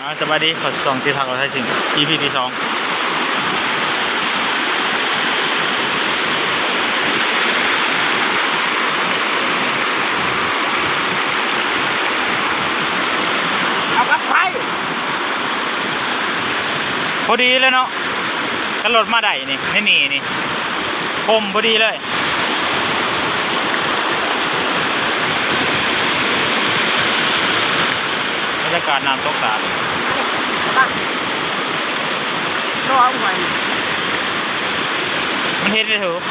ອ່າ ສະບາຍດີ ເຂົ້າສູ່ຊ່ອງທີ່ຮັກລາວໄທຊິງ ອີພີ ທີສອງ. ເອົາກັບໃຜ? ພໍດີເລີຍເນາະ ຄັນລົດມາໄດ້ນີ້ ໃນນີ້ນີ້ ກົມພໍດີເລີຍ. ບັນຍາກາດນ້ຳຕົກຕາດ ມັນເຫັນໄດ້ຖືກ.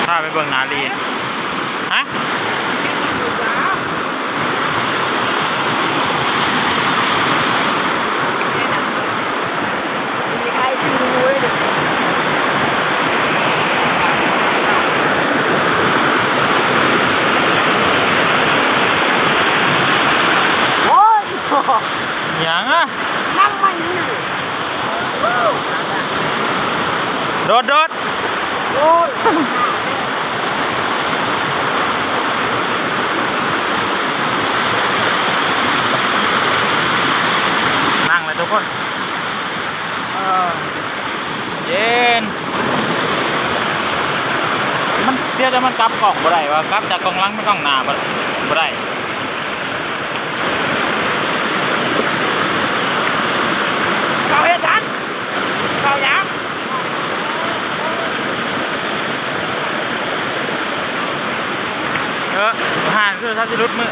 ພາໄປເບິ່ງໜ້າລີ້ ຮະ? ໂອ້ຍ ຫຍັງອະ? ໂດດ ໂດດ. ໂອ້ຍ ນັ່ງເລີຍທຸກຄົນ ເອີ ເຢັນ. ມັນເສຍແຕ່ມັນກັບກ້ອງບໍ່ໄດ້ ວ່າກັບຈາກກ້ອງຫຼັງເປັນກ້ອງໜ້າບໍ່ ບໍ່ໄດ້. ເຂົາເຮັດຫຍັງ? ເຂົາຫຍັງ? ເອີ ຫານຄືເຂົາຊິຫຼຸດມື.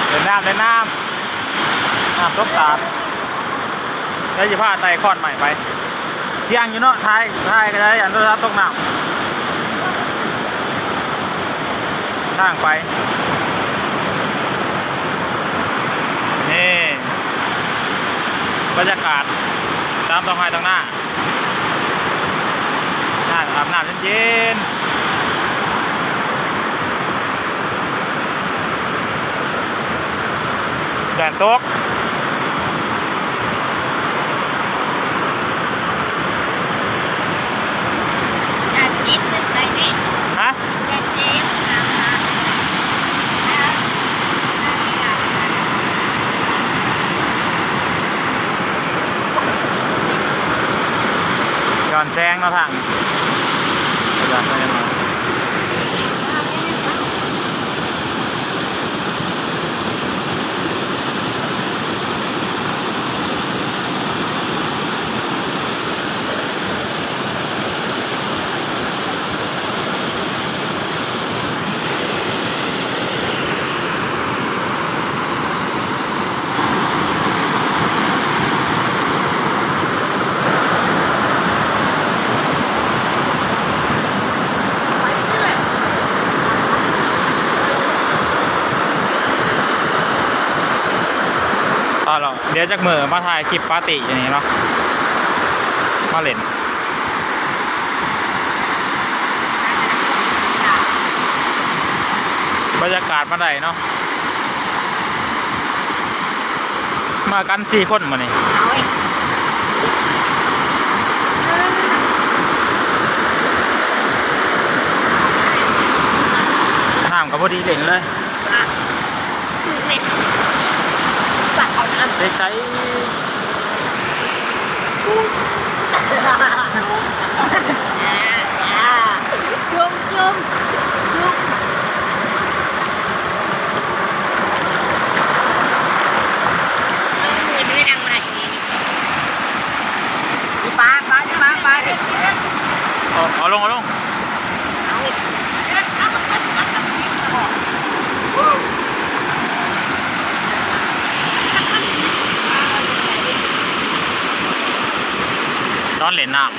ເຫຼັ້ນນ້ຳ ເຫຼັ້ນນ້ຳ ນ້ຳຕົກຕາດ. ແລ້ວຊິພາໄຕ່ຄ້ອນໄມ້ໄປ. ສ່ຽງຢູ່ເນາະ ຖ່າຍ ຖ່າຍກໍໄດ້ ອັນໂທລະສັບຕົກນ້ຳ. ທາງໄປ ນີ້ ບັນຍາກາດຕາມທ້ອງໄຮ່ທ້ອງນາ. ອາບນ້ຳເຢັນໆ ແດດຕົກ. ຍ້ອນແສງເນາະທາງນີ້ ຍ້ອນແສງເນາະ. ເອົາລະ ດຽວຈັກມື້ມາຖ່າຍຄລິບປາຕີ້ຢູ່ນີ້ເນາະ ມາຫຼິ້ນ. ບັນຍາກາດມາໄດ້ເນາະ ມາກັນສີ່ຄົນມື້ນີ້ ນ້ຳກໍພໍດີເຫຼັ້ນເລີຍ. ຖືກເລັດ ສັດເອົານ້ຳ ໄປໃສ? ຈຸ່ມ ຈຸ່ມ ຈຸ່ມ ຈຸ່ມ ປາ ປາ ປາ ປາ ເອົາ ເອົາລົງ ເອົາລົງ. ເອົາອີກ ເອົາ ເອົາ ເອົາ ມາຫຼິ້ນນ້ຳ.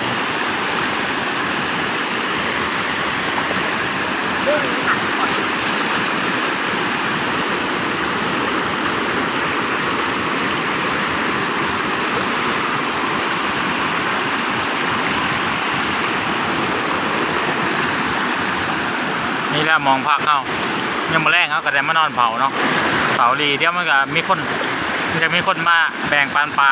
ນີ້ແຫຼະໝ່ອງພັກເຮົາ. ຍາມມື້ແລງເຮົາກໍໄດ້ມານອນເຝົ້າເນາະ, ເຝົ້າລີ. ດຽວມັນກໍມີຄົນ ມັນຈະມີຄົນມາແບ່ງປັນປາ.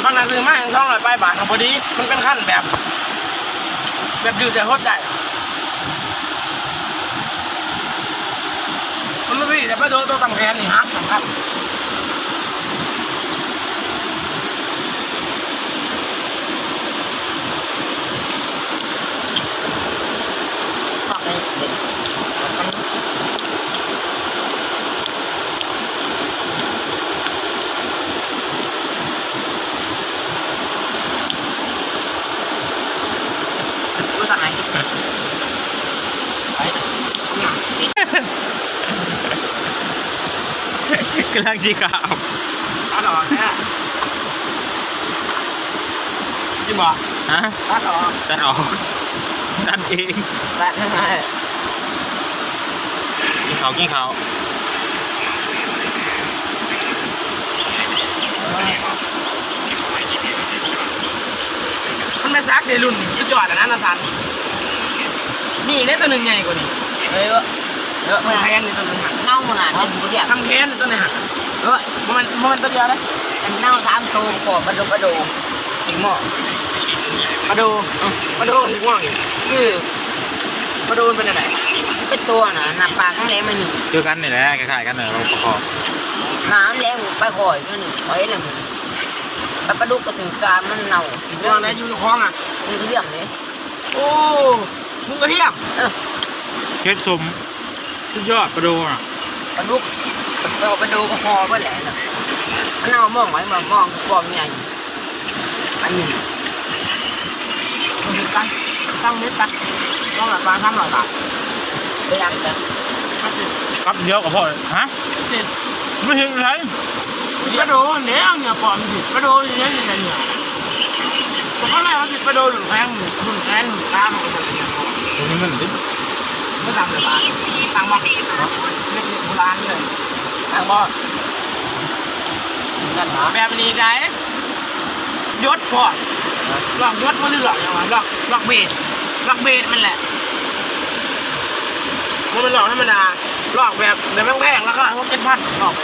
ບັກນັ້ນຊື້ມາສອງຮ້ອຍປາຍບາດ ກໍພໍດີ. ມັນເປັນຄັນແບບ ແບບດື່ມແຕ່ຫົວໃຈ. ມັນບໍ່ມີແຕ່ປາໂດໂຕສ່ຳແຂນນີ້ຫັກສຳຄັນ. ກຳລັງຊິຂ້າມ. ຕັດອອກແທ້ ກິນບໍ່? ຮະ? ຕັດອອກ ຕັດອອກ ຕັດເອງ ຕັດໃຫ້. ກິນເຂົ້າ ກິນເຂົ້າ. ມັນແມ່ນສັກເດ ລຸ້ນສຸດຍອດອັນນັ້ນນະສັນ. ມີອີກເດ້ໂຕໜຶ່ງໃຫຍ່ກວ່ານີ້. ເອີ ເອີ ແຂນນີ້ໂຕໜຶ່ງຫັ້ນ ເນົ່າຂະໜາດນີ້ ບໍ່ຢາກ ທຳແຂນໂຕນີ້ຫັ້ນ. ເອີ ບໍ່ແມ່ນ ບໍ່ແມ່ນໂຕດຽວເດ້ ເນົ່າສາມໂຕ ພໍປາໂດ ປາໂດ ອີກໝໍ້ ປາໂດ ປາໂດ ອີກໝໍ້ນີ້. ເອີ ປາໂດມັນເປັນແນວໃດ? ເປັນໂຕນະ ໜ້າປາກແຫຼມໆ ອັນນີ້ ຄືກັນນີ້ແຫຼະ ຄ້າຍໆກັນເນາະ ປາຄໍ ໜ້າມັນແຫຼມປາຂ້ອຍ ຄືໜຶ່ງຂ້ອຍນະ. ປາ ປາດຸກກໍຖືກຕາມັນເນົ່າ ກິນເລີຍ ຢູ່ໃນຄອງອະ ມັນກໍເລື່ອງເດ້. ໂອ້ ໝູກກະທຽມ ເອີ ເຮັດສົ້ມ ສຸດຍອດ ປາໂດນະ. ປາດຸກ ປາ ປາໂດກໍພໍເບິດແຫຼະນະ. ມັນເອົາມອງໄວ້ ມອງ ມອງຄວາມໃຫຍ່ ອັນນີ້ ມັນຄືກັນ ສັ່ງເມັດປະ ສອງຮ້ອຍບາດ ສາມຮ້ອຍບາດ ໄປຍັງເດີ ກັບດຽວກໍພໍ. ຮະ? ບໍ່ເຫັນໃດ ປາໂດແລ້ວເນື້ອປອມຊິ ປາໂດຢູ່ໃນນີ້ແຫຼະເນື້ອ. ບໍ່ເຂົ້າໃຈວ່າຊິປາໂດຫຼືແພງ ຮຸນແພງ ຕາມັນກໍບໍ່ໄດ້ ບໍ່ມີເງິນຕິ ບໍ່ສັ່ງເລີຍບາດ ສັ່ງບໍ່? ເຮັດເຮັດໂບລານເລີຍ ສັ່ງບໍ່? ແບບນີ້ໄດ ຢົດພ້ອມ ລອກຢົດບໍ່ ຫຼືລອກຫຍັງວະ ລອກ ລອກເບດ ລອກເບດມັນແຫຼະ ບໍ່ແມ່ນລອກທຳມະດາ ລອກແບບ ແບບແພງໆ ລາຄາຫົກເຈັດພັນ ລອກ